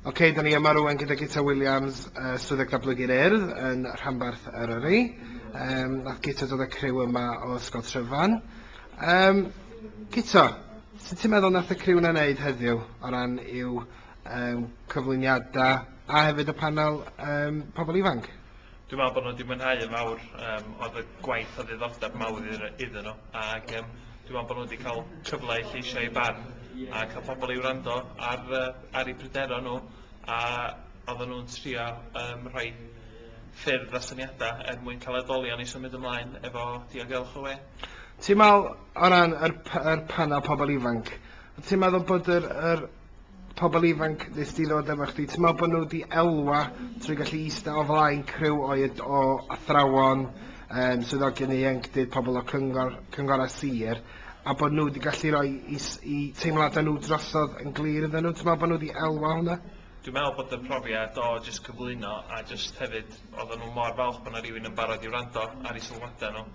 Oce, da ni yma rwan gyda Guto Williams, Swyddog Datblygu'r Urdd yn rhanbarth Eryri. Nath Guto dod â criw yma o Ysgol Tryfan. Guto, sut ti'n meddwl nath y criw yna wneud heddiw o ran i'w cyflwyniadau a hefyd y panel pobl ifanc? Dwi'n meddwl bod nhw wedi mwynhau yn fawr, oedd y gwaith o ddiddordeb mawr iddyn nhw, ac dwi'n meddwl bod nhw wedi cael cyfle i lleisio eu barn a cael pobl i wrando ar eu pryderon nhw, a oedden nhw'n trio rhoi ffyrdd a syniadau er mwyn cael oedolion i symud ymlaen efo diogelwch y we. Ti'n meddwl, o ran yr panel pobl ifanc, ti'n meddwl bod yr pobl ifanc nes di ddod efo chdi, ti'n meddwl bod nhw wedi elwa trwy gallu eistedd o flaen criw o athrawon, swyddogion ieuenctid, pobl o cyngor a sir, a bod nhw wedi gallu rhoi i teimladau nhw drosodd yn glir iddyn nhw? Ti'n meddwl bod nhw wedi elwa hwnna? Dwi'n meddwl bod y profiad o jyst cyflwyno a jyst hefyd oedden nhw mor falch bod 'na rywun yn barod i wrando ar eu sylwadau nhw.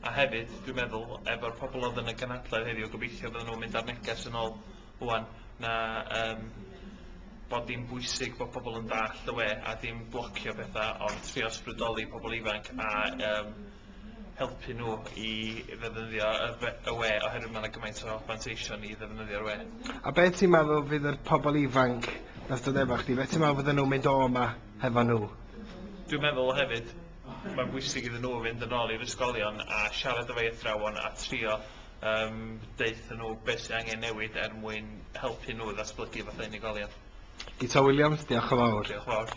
A hefyd, dwi'n meddwl, efo'r pobl oedd yn y gynhadledd heddiw, gobeithio fydden nhw'n mynd â'r neges yn ôl ŵan na bod dim bwysig bod pobl yn dallt y we a dim blocio pethau, ond trio ysbrydoli pobl ifanc a helpu nhw i ddefnyddio y we, oherwydd mae yna gymaint o fanteision i ddefnyddio'r we. A beth ti'n meddwl fydd yr pobl ifanc nath dod efo chdi, beth ti'n meddwl fydden nhw'n mynd o yma hefo nhw? Dwi'n meddwl hefyd, mae'n bwysig iddyn nhw fynd yn ôl i'r ysgolion a siarad efo'i athrawon a trio deutha nhw beth sy'n angen newid er mwyn helpu nhw ddatblygu fatha unigolion. Guto Williams, diolch yn fawr. Diolch yn fawr.